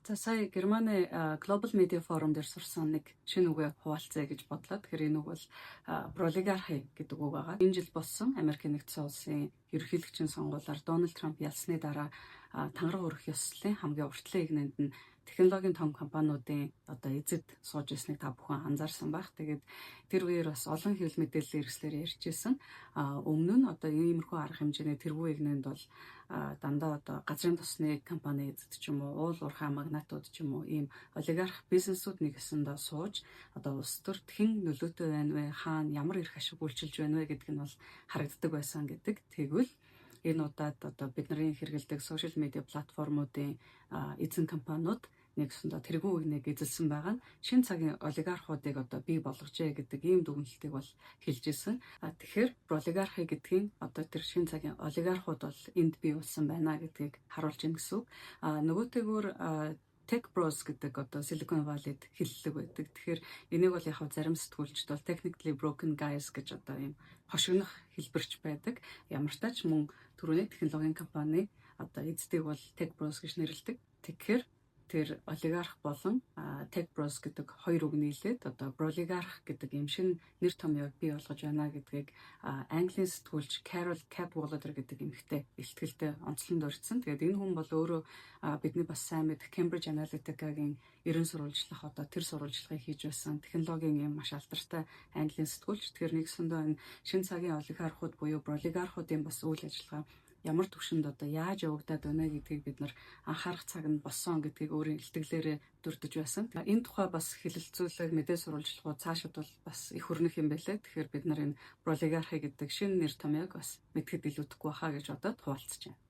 За, сая Германы Global Media Forum дээр сурсан нэг шинэ үгээ хуваалцъя гэж бодлоо. Тэгэхээр энэ үг бол broligarchy гэдэг үг байгаа. Энэ жил болсон Америкийн Нэгдсэн Улсын ерөнхийлөгчийн сонгуулиар Дональд Трамп ялсны дараа тангараг өрөх ёслолын хамгийн уртлын эгнээнд нь технологийн том компаниудын одоо эзэд сууж ирснийг та бүхэн анзаарсан байх. Тэгээд тэр үеэр бас олон хэвлэл мэдээллийн хэрэгслээр ярьж ирсэн. Өмнө нь одоо иймэрхүү арга хэмжээний тэргүүн эгнээнд бол дандаа одоо газрын тосны компани эзэд ч юм уу, уул уурхай магнатууд ч юм уу, ийм олигарх бизнесүүд нэг ёсондоо сууж, одоо улс төрд хэн нөлөөтэй байна вэ, хаана ямар эрх ашиг үйлчилж байна вэ гэдг нь бол харагддаг байсан гэдэг. Тэгвэл энэ удаад одоо бидний хэрэглэдэг social media платформуудын эзэн компаниуд нэг ёсондоо тэргүүн эгнээг эзэлсэн байгаа нь шинэ цагийн олигархуудыг одоо бий болгожээ гэдэг ийм дүгнэлтийг бол хэлж ирсэн. Тэгэхээр broligarchy гэдгийн одоо тэр шинэ цагийн олигархууд бол энд бий болсон байна гэдгийг харуулж байна гэсэн үг. Нөгөөтэйгүр tech bros гэдэг одоо Silicon Valley-д хэллэг байдаг. Тэгэхээр энийг бол яг зарим сэтгүүлчд бол technically broken guys гэж одоо ийм хошигнох хэлбэрч байдаг. Ямар ч тач мөн түрүүний технологийн компани одоо эздийг бол tech bros гэж нэрлэдэг. Тэгэхээр тэр олигарх болон tech bros гэдэг хоёр үг нийлээд одоо broligarch гэдэг юм шинэ нэр томьёог бий болгож байна гэдгийг Английн сэтгүүлч Carole Cadwalladr гэдэг эмэгтэй илтгэлтэй онцлон дурдсан. Тэгээд энэ хүн бол өөрөө бидний бас сайн мэдэх Cambridge Analytica-гийн 90 сурвалжлах, одоо тэр сурвалжлагыг хийж байсан технологийн юм маш алдартай Английн сэтгүүлч. Тэгэхээр нэг ёсондоо энэ шинэ цагийн олигархууд буюу broligarch-уудын бас үйл ажиллагаа ямар түвшинд одоо яаж явагдаад байна гэдгийг бид нар анхаарах цаг нь болсон гэдгийг өөрийн илтгэлээрээ дурдж байсан. Энэ тухай бас хэлэлцүүлэг, мэдээ сурвалжлагууд цаашид бол бас их өрнөх юм байлээ. Тэгэхээр бид нар энэ broligarchy гэдэг шинэ нэр томьёог бас мэдэхэд илүүдэхгүй байхаа гэж бодоод хуваалцаж байна.